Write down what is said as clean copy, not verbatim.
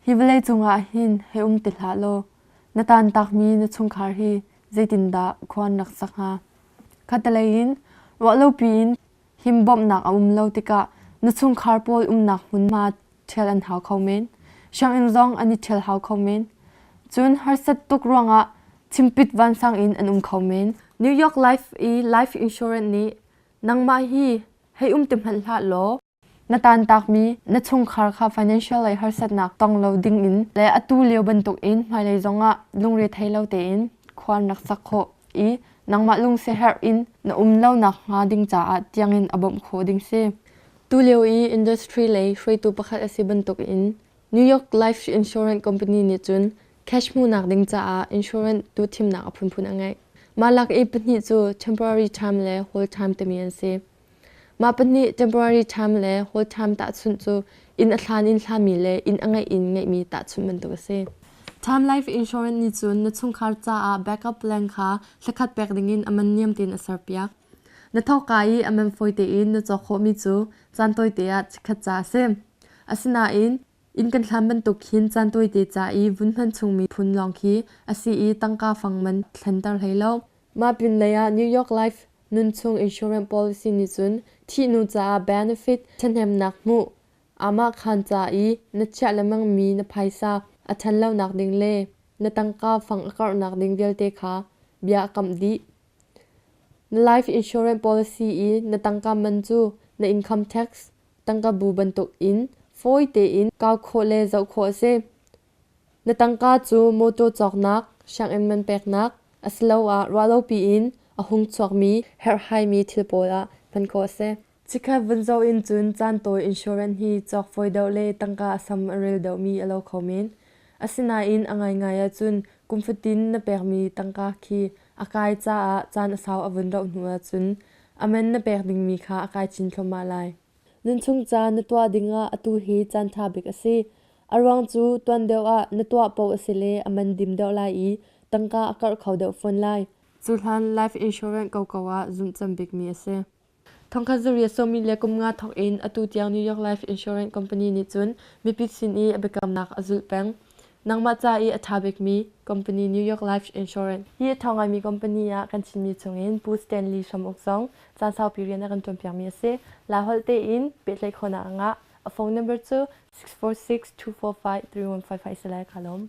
Hi vawleicung ah hin hei um ti hlah law na taantakmi na chungkhar hi zeitindah khua an rak sak hnga? Khattelei in ruahlopi in himbawmnak a um lo tikah na chungkhar pawl umnak hmunhma ṭhial an hau kho men. Sianginn zong an i ṭhial hau kho men. Cun harsat tuk ruangah chimpit vansang in an um kho men. New York Life i life insurance nih nangmah hi hei um ti hmanh hlah law na taantakmi na chungkhar kha financial lei harsatnak tong lo dingin le atu lio bantukin hmailei zongah lungre thei lo tein khua an rak sak khawh i nangmah lungsiaherh in na um lo nakhnga ding caah tiangin a bawmh khawh ding si. Tulio i industry lei hruaitu pakhat a si bantukin New York Life Insurance Company nih cun cash hmuhnak ding caah insurance duhthimnak a phunphun a ngeih. Mah lak i pahnih cu temporary term le whole term timi an si. Mah pahnih temporary term le whole term tahchunh cu inn a hlan in hlami le inn a ngeih in ngeihmi tahchunh bantuk a si. Term life insurance nih cun na chungkhar caah backup plan kha thlakhat pek dingin a man niam tein a serpiak. Na thawkka i a man fawi tein na cawk khawhmi cu caan tawite ah chikkhat ca a si. Asinain inn kan hlan bantuk khin caan tawite ca i vun hman chungmi phun lawng khi a si i tangka fang man thlenter hlei lo. Mah pinlei ah New York Life nunchung insurance policy nih cun thihnu caah benefit ṭhahnemnak hmuh aamahkhan ca i na chiah lengmangmi na phaisa a ṭhanlonak ding le na tangka fang a karhnak ding vialte kha bia a kamh dih. Na life insurance policy i na tangka man cu na income tax tangka bu bantuk in fawi tein kau khawh le zoh khawh a si. Na tangka cu mawtaw cawknak, sianginn man peknak asiloah ruahlopi in a hung chuakmi herhhaimi thil pawl ah hman khawh a si. Chikkhat vun zoh in cun caantawi insurance hi cawk fawi deuh le tangka a sam a rel deuhmi a lo kho men. Asinain a ngaingai ahcun kum fatin na pekmi tangka khi a kai caah caan a sau a vun rauh hnu ahcun a man na pek dingmi kha a kai chin thluahmah lai. Nunchung ca na tuah dingah atu hi caanṭha bik a si. A ruang cu tuan deuh ah na tuah paoh a si le a man dim deuh lai i tangka a karh kho deuh fawn lai. Cu hlan life insurance koko ah zumh cem bikmi a si. Thongkhat zariat sawmi le kum nga thawk in atu tiang New York Life Insurance Company nih cun mipi sin i a biakamnak a zulh peng. Nangmah ca i a ṭha bikmi company New York Life Insurance. Hi a ṭhawng ngaimi company ah kan Chinmi chungin Pu Stanley Hram Uk zong caan saupi rian a kan ṭuanpiakmi a si. Laiholh tein pehtlaih khawhnak a ngah. A phone number cu 646 245 3155 si lai. Kaa lawm.